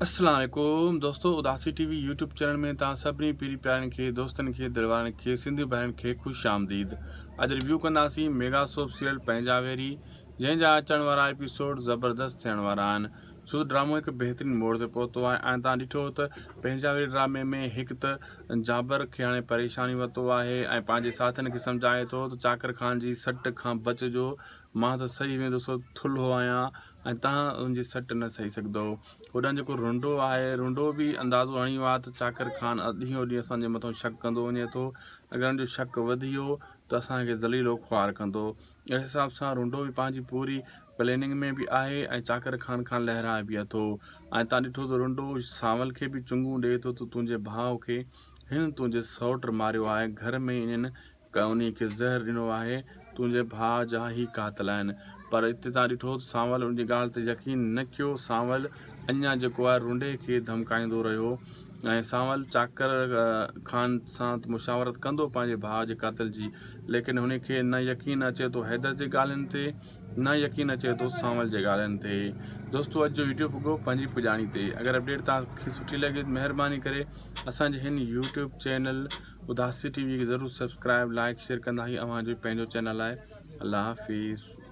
اسلام عليڪم دوستو Udasi T V YouTube channel ۾ توهان سڀني پيري پيارن کي دوستن کي دلوارن کي سنڌي ڀائرن کي خوش آمديد اڄ ريويو ڪنداسين ميگا سوپ سيريل پنهنجا ويري جنهن جا اچڻ وارا ايپيسوڊ زبردست ٿيڻ وارا آهن ڇو ته ڊرامو هڪ بهترين موڙ تي پهتو آهي ۽ توهان ڏٺو ته پنهنجا ويري ڊرامي ۾ هڪ ته جابر کي هاڻي پريشاني ورتو آهي ۽ پنهنجي ساٿين کي سمجهائي ٿو ته چاڪر خان جي سٽ کان بچجو مان ته سهي ويندس ٿلهو آهيان ۽ توهان ان جي سٽ نه سهي سگهندؤ. هوڏانهن جيڪو رنڊو آهي، رنڊو به اندازو هڻي ويو آهي ته چاڪر خان ڏينهون ڏينهن اسان جي مٿان شڪ ڪندو وڃي ٿو. اگر ان جو شڪ وڌي ويو ته اسان کي ذليل و خوار ڪندو. اهڙي حساب سان رنڊو به پنهنجي پوري پليننگ ۾ به آهي ۽ چاڪر خان کان لهرائي به اٿو ۽ تان ڏٺو ته رنڊو سانول کي به چنگون ڏئي ٿو ته تنهنجي ڀاء کي هن تنهنجي سئوٽ ماريو آهي، گهر ۾ انهن انهيء کي زهر ڏنو آهي، تنهنجي ڀاء جا هي قاتل آهن. پر اتي تان ڏٺو ته سانول ان جي ڳالهه تي يقين نه ڪيو. سانول اڃا جيڪو آهي رنڊي کي ڌمڪائيندو رهيو ۽ سانول چاڪر خان سان مشاورت ڪندو پنهنجي ڀاء جي قاتل جي، ليڪن هن کي نه يقين اچي ٿو حيدر جي ڳالهين تي نه يقين اچي ٿو سانول جي ڳالهين تي. دوستو اڄ جو وڊيو پڳو پنهنجي پڄاڻي تي. اگر اپڊيٽ توهان کي سٺي لڳي ته مهرباني ڪري اسان جي هن YouTube channel Udasi T V کي ضرور سبسڪرائب لائڪ شيئر ڪندا هي اوهان جو پنهنجو چينل آهي الله حافظ.